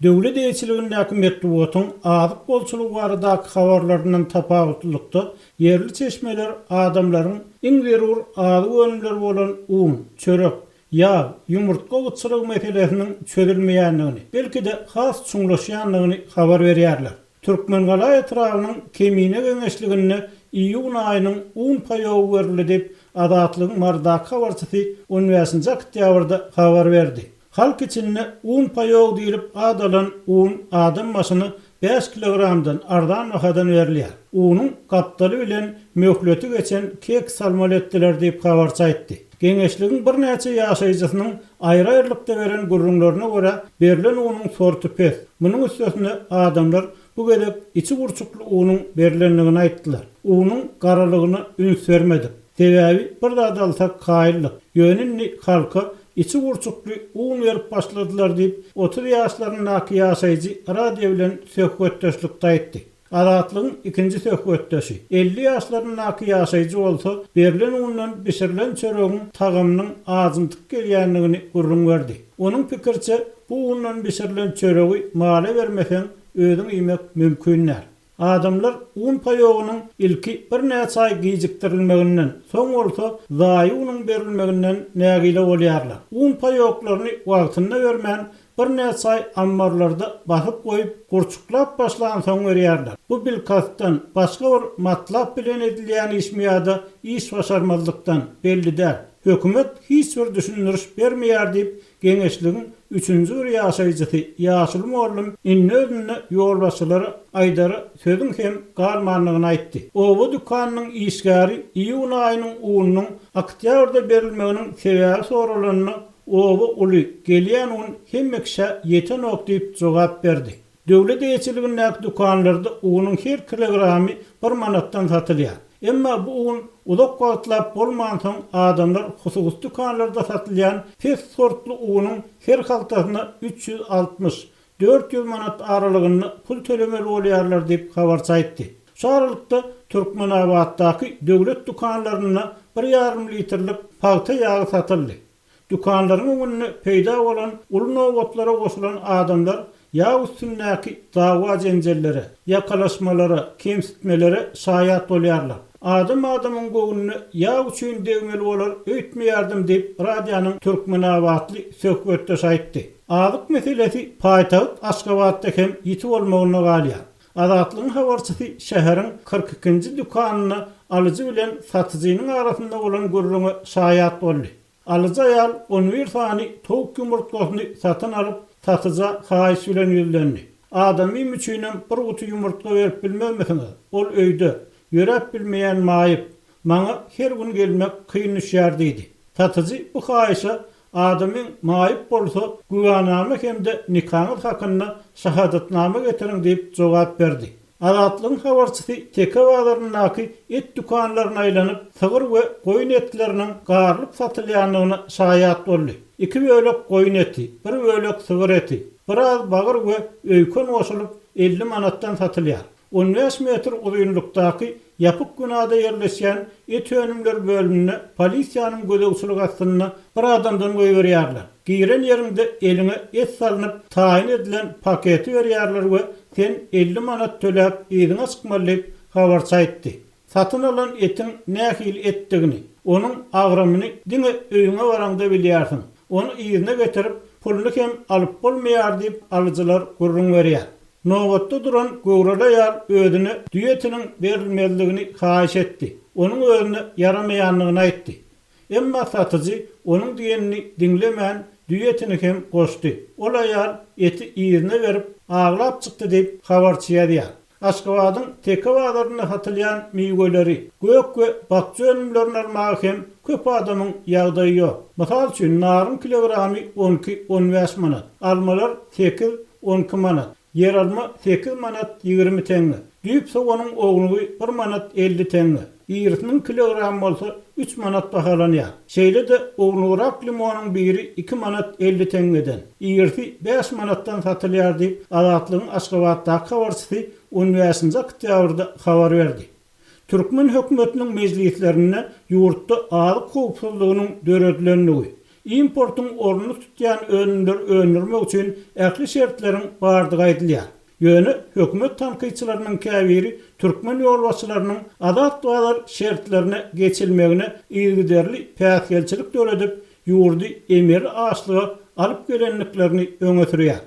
Döwlet eýeçiligindäki metbugatyň azyk bolçulygy baradaky habarlaryndan tapawutlylykda, ýerli çeşmeler adamlaryň iň zerur azyk önümleri bolan un, çörek, ýag, ýumurtga gytçylygy meselesiniň çözülmeýändigini, belki-de has çuňlaşýandygyny habar berýärler. Türkmengala etrabynyň Kemine geňeşliginde iýun aýynyň un paýogy berildi diýip, Azatlygyň Marydaky habarçysy on bäşinji oktýabrda habar berdi. Halk içinde un paýogy diýlip ad alan un adam başyna bäş kilogramdan arzan bahadan berilýär. Unuň gapdaly bilen möhleti geçen keks almaly etdiler diýip, habarçy aýtdy. Geňeşligiň birnäçe ýaşaýjysynyň aýry-aýrylykda beren gürrüňlerine görä, berlen unuň sorty pes. Munuň üstesine, adamlar bu gezek içi gurçukly unuň berlendigini aýtdylar. Unuň garalygyna üns bermedik. Sebäbi bir zat alsak kaýyldyk. Ýöne indi halka içi gurçukly un berip başladylar diýip, 30 ýaşlaryndaky ýaşaýjy radio bilen söhbetdeşlikde aýtdy. Azatlygyň ikinji söhbetdeşi, 50 ýaşlaryndaky ýaşaýjy bolsa, berlen undan bişirilen çöregiň tagamynyň ajymtyk gelýändigini gürrüň berdi. Onuň pikiriçe, bu undan bişirilen çöregi mala bermeseň, özüň iýmek mümkin däl. Adamlar un paýogynyň ilki birnäçe aý gijikdirilmeginden, soň bolsa zaýa unuň berilmeginden nägile bolýarlar. Un paýoklaryny wagtynda bermän, birnäçe aý ammarlarda basyp goýup, gurçuklap başlansoň berýärler. Bu bilkastdan, başga bir matlap bilen edilýän işmi ýa-da iş başarmazlykdan, belli däl. Hökümet hiç bir düşündiriş bermeýär diýip, Geňeşligiň üçünji bir ýaşaýjysy ýaşuly mugallym indi özünde ýolbaşçylara aýdara sözüň hem galmandygyny aýtdy. Oba dükanynyň işgäri iýun aýynyň ununyň oktýabrda berilmeginiň sebäbi soralanda, oba uly, gelýän un hemme kişä ýetenok diýip jogap berdi. Döwlet eýeçiligindäki dükanlarda unuň her kilogramy bir manatdan satylýar. Emma bu un uzak wagtlap bolmansoň, adamlar hususy dükanlarda satylýan pes sortly unuň her haltasyna 360, 400 manat aralygynda pul tölemeli bolýarlar diýip, habarçy aýtdy. Şu aralykda, Türkmenabatdaky döwlet dükanlarynda bir ýarym litrlik pagta ýagy satyldy. Dükanlaryň öňünde peýda bolan uly nobatlara goşulan adamlar ýag üstündäki dawa-jenjellere, ýakalaşmalara, kemsitmelere şaýat bolýarlar. Adam adamyň göwnüne ýag üçin degmeli bolar öýtmeýärdim diýip, radionyň türkmenabatly söhbetdeşi aýtdy. Azyk meselesi paýtagt Aşgabatda hem ýiti bolmagynda galýar. Azatlygyň habarçysy şäheriň 42-nji dükanynda alyjy bilen satyjynyň arasynda bolan gürrüňe şaýat boldy. Alyjy aýal on bir sany towuk ýumurtgasyny satyn alyp, satyja haýyş bilen ýüzlendi. Adamym üçinem bir guty ýumurtga berip bilmezmisiňiz? Ol öýde, ýöräp bilmeýän maýyp. Maňa her gün gelmek kyn düşýär diýdi. Satyjy bu haýyşa Adamyň maýyp bolsa, güwänama hem-de nikaňyz hakynda şahadatnama getiriň diýip jogap berdi. Azatlygyň habarçysy Teke bazaryndaky et dükanlaryna aýlanyp, sygyr we goýun etleriniň garylyp satylýandygyna şaýat boldy. Iki bölek goýun eti, bir bölek sygyr eti, biraz bagyr we öýken goşulyp, 50 manatdan satylýar. On bäş metr uzynlykdaky ýapyk binada ýerleşýän et önümleri bölüminde polisiýanyň gözegçiligi astynda bir adamdan goýberýärler. Giren ýeriňde eliňe et salnyp, taýyn edilen paketi berýärler we sen 50 manat töläp yzyňa çykmaly diýip, habarçy aýtdy. Satyn alan etiň nähili etdigini, onuň agramyny diňe öýüňe baraňda bilýärsiň. Ony yzyna getirip, puluny hem alyp bolmaýar diýip, alyjylar gürrüň berýär. Nobatda duran göwreli aýal özüne düýe etiniň berilmezligini haýyş etdi. Onuň özüne ýaramaýandygyny aýtdy. Emma satyjy onuň diýenini diňlemän, düýe etini hem goşdy. Ol aýal eti yzyna berip, aglap çykdy diýip, habarçy ýazýar. Aşgabadyň Teke bazarynda satylýan miweleri, gök we bakja önümlerini almaga hem köp adamyň ýagdaýy ýok. Mysal üçin, naryň kilogramy on iki, on bäş manat, almalar sekiz, 12 manat, ýeralma sekiz manat 20 teňňe, düýp soganyň ownugy bir manat 50 teňňe, irisiniň kilogramy bolsa üç manat bahalanýar. Şeýle-de ownugrak limonyň biri iki manat 50 teňňeden, irisi bäş manatdan satylýar diýip, Azatlygyň Aşgabatdaky habarçysy on bäşinji oktýabrda habar berdi. Türkmen hökümetiniň mejlislerinde ýurtda azyk howpsuzlygynyň döredilendigi, Importyň ornuny tutýan önümleri öndürmek üçin ähli şertleriň bardygy aýdylýar. Ýöne hökümet tankytçylarynyň käbiri türkmen ýolbaşçylarynyň azat bazar şertlerine geçilmegine yzygiderli päsgelçilik döredip, ýurdy emeli açlyga alyp gelendiklerini öňe sürýär.